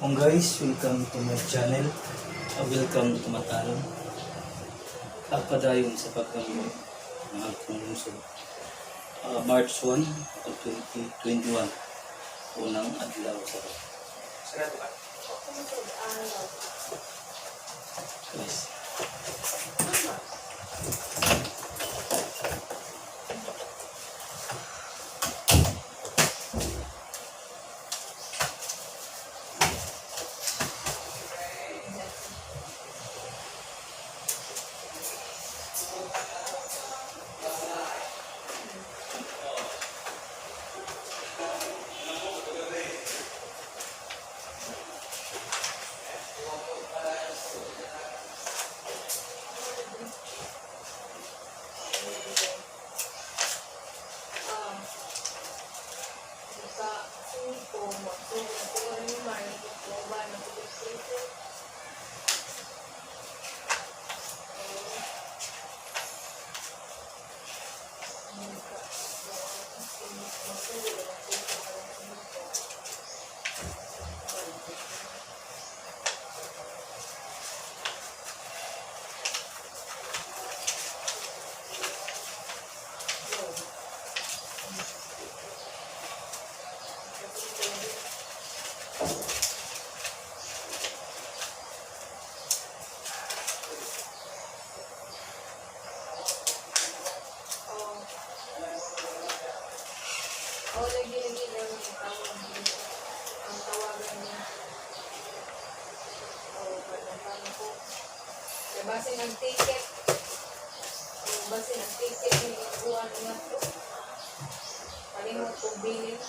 Hapon, guys, welcome to my channel. Welcome to Matalom. Padayon sa pagkamot ng akong lungsod. March 1 of 2021. Unang adlaw sa Sarado ka. Guys. Sa 5, magsugot ko rin may ba ng pag. Oh. Oh, lagi lagi lang ang tawag dito. Ang tawagan niya. Oh, parang ko. Kaya base ng ticket. Oh, base ng ticket ni kuha niya to. Kalimot kong bilin.